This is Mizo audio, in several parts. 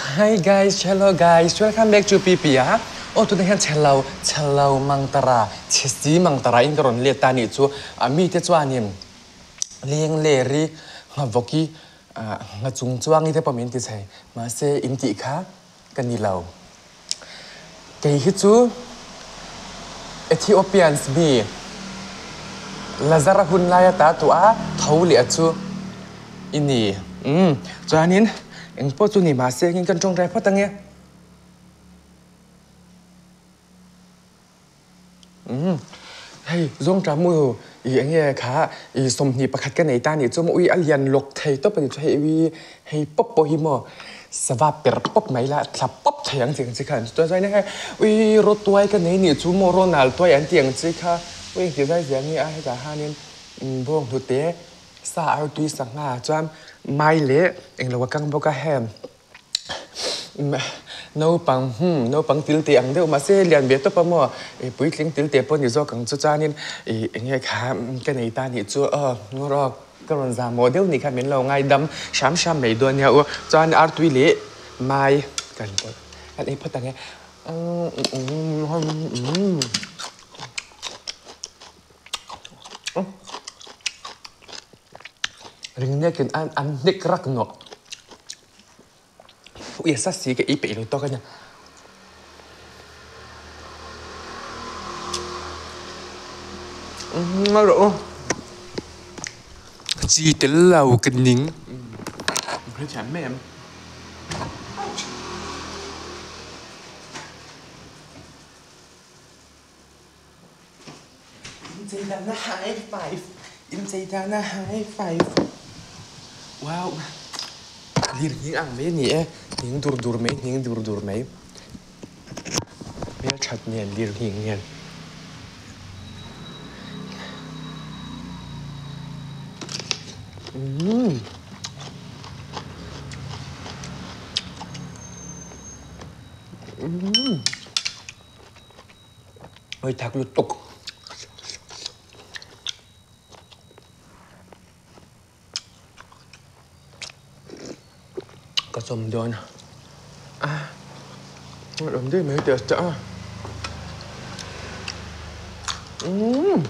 Hi guys, hello guys, welcome back to PP a. Aw tunah hian chhelo, chhelo mangtara, chhesi mangtara in ka rawn let ta nih chu. A mite chuanin leng ler i nghavawk i ngha chung chuang i te pawh min ti chei. Mahse in tih kha ka ni lo. Kei hi chu Ethiopians mi Lazara hun lai ata tuah tho leh chu i ni. Umm, chuanin engpawh chu ni mahse engin kan tawngtai phawt ange. Umm hei zawngṭah mu i eng nge kha i 21 ka nei ta nih chu maw ui a lian lawk thei tawp a ni chu hei ui hei pawp pawh hi maw sava per pawp mai la thla pawp thei ang tih ang chi kha an ti chuan hei ui rawtuai ka nei nih chu maw rawnal tuai an tih ang chi kha ui engti zai zia nge a hetah hianin bawnghnute sa artui sangha chuan mai leh englo a kang bawk a heng. Naupang hmm naupang til teh ang deuh mahse lian ve tawp a maw ih puitling til teh pawh ni zawk ang chu chuanin ih eng nge kha ka nei ta nih chu aw ngaw rawh ka rawn zah mawh deuh nih kha min lo ngaidam hram hram mai dawn nia u chuan artui leh mai kan pawlh kan ei phawt ang e Ringnekin an hnek rak nawh. Ui a sa si ka ei peih lo tawk a nia. Ngai rawh u. Chi tel lo ka ning. Hrethiam mai em? Incheidana high five incheidana high five wow lir nghing ang mai a ni e nghing dur dur mai nghing dur dur mai hmelthat nen lir nghing nen. Umm. Umm. Oi thak lutuk. Ka chawm dawn a awm daih mai teh a umm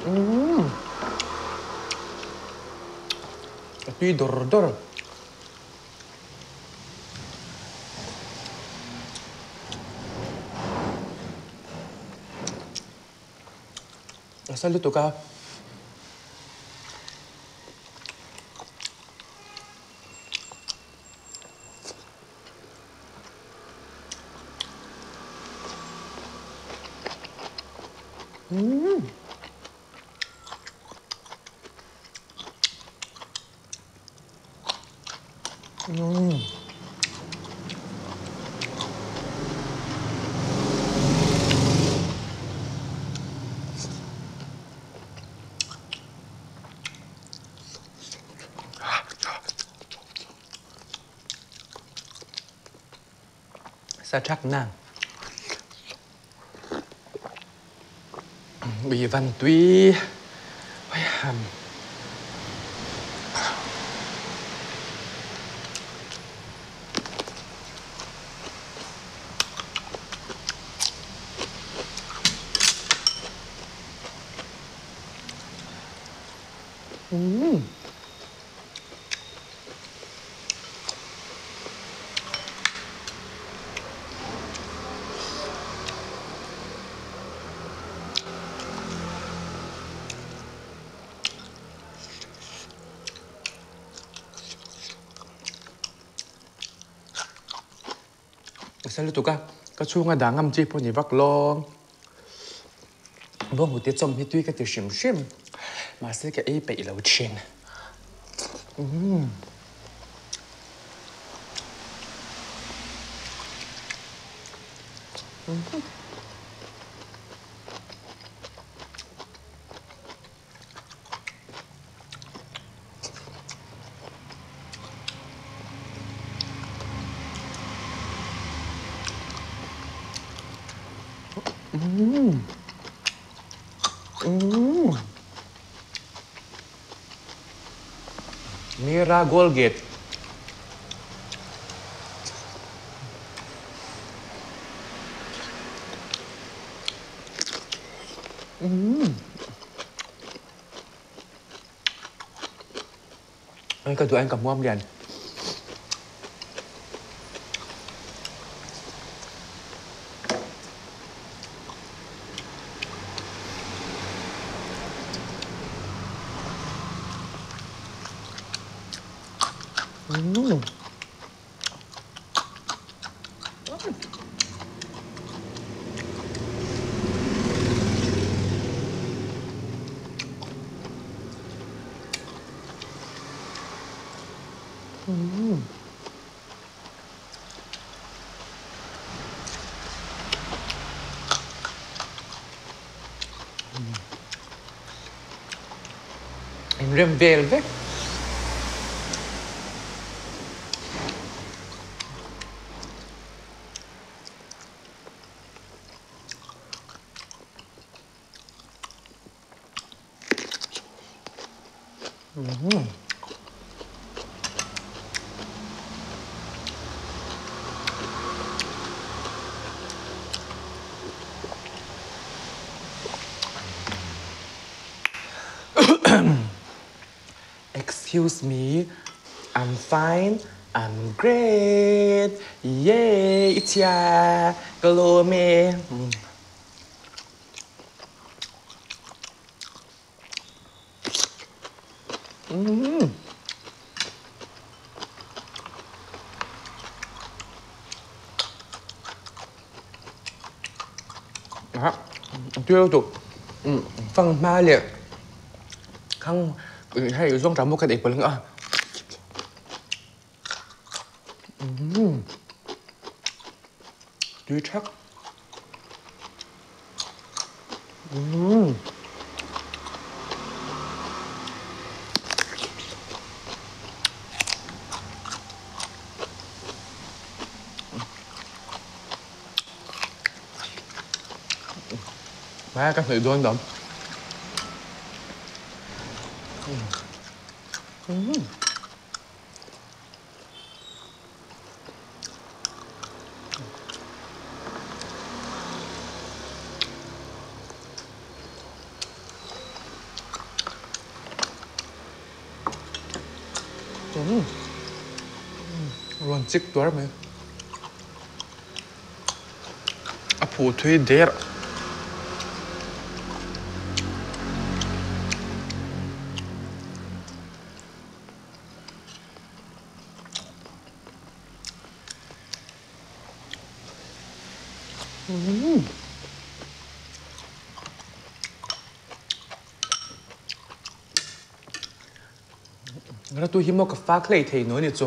umm a tui dawr dawr. A sa lutuk a. Umm. Sa thak nang. Ui van tui. Oi ham. Umm. A sa lutuk a, ka chhunga dah ngam chi pawh ni vak lo. Bawnghnute chawm hi tui ka ti hrim hrim, mahse ka ei peih lo thin. Umm. Umm. Umm. Mira Golgate. Ka duh aiin ka hmuam lian. Inrem vel vek. Excuse me, I'm fine, I'm great, yay, i chia, ka lawm e. Tui lutuk fanghma leh khang hei zawngṭah maw khat ei pawlh ang a. Tui ṭhak. Hmaia ka hnawih dawn dawm. Rawn chik tuar mai. A phu thui der. Ratu hi maw ka fak hlei thei no ni chu.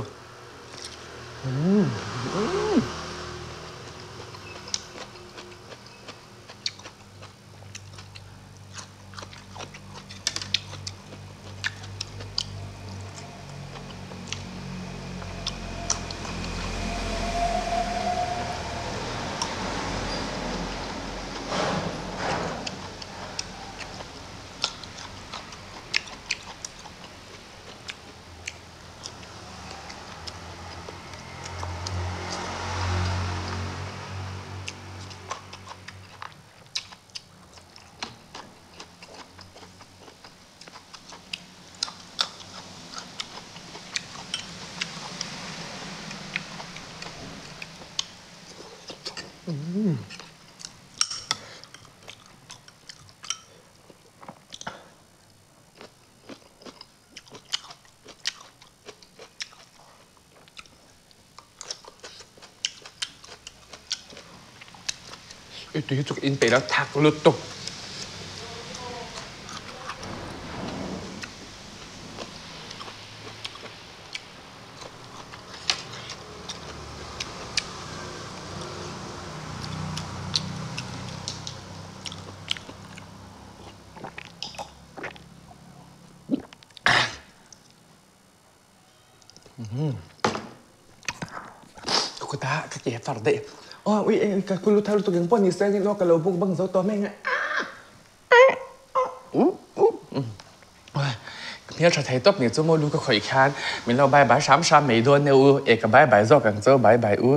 I tui hi chu ka in peih lo thak lutuk. Ka kut a ka ke far daih aw ui eng ka kulu thar lutuk eng pawh ni se engin aw ka lo buk bang zo tawh mai ang a. Hmeltha thei tawp nih chu maw lu ka khawih khian min lo bye bye hram hram mai dawn e u e ka bye bye zawk ang chu bye bye u.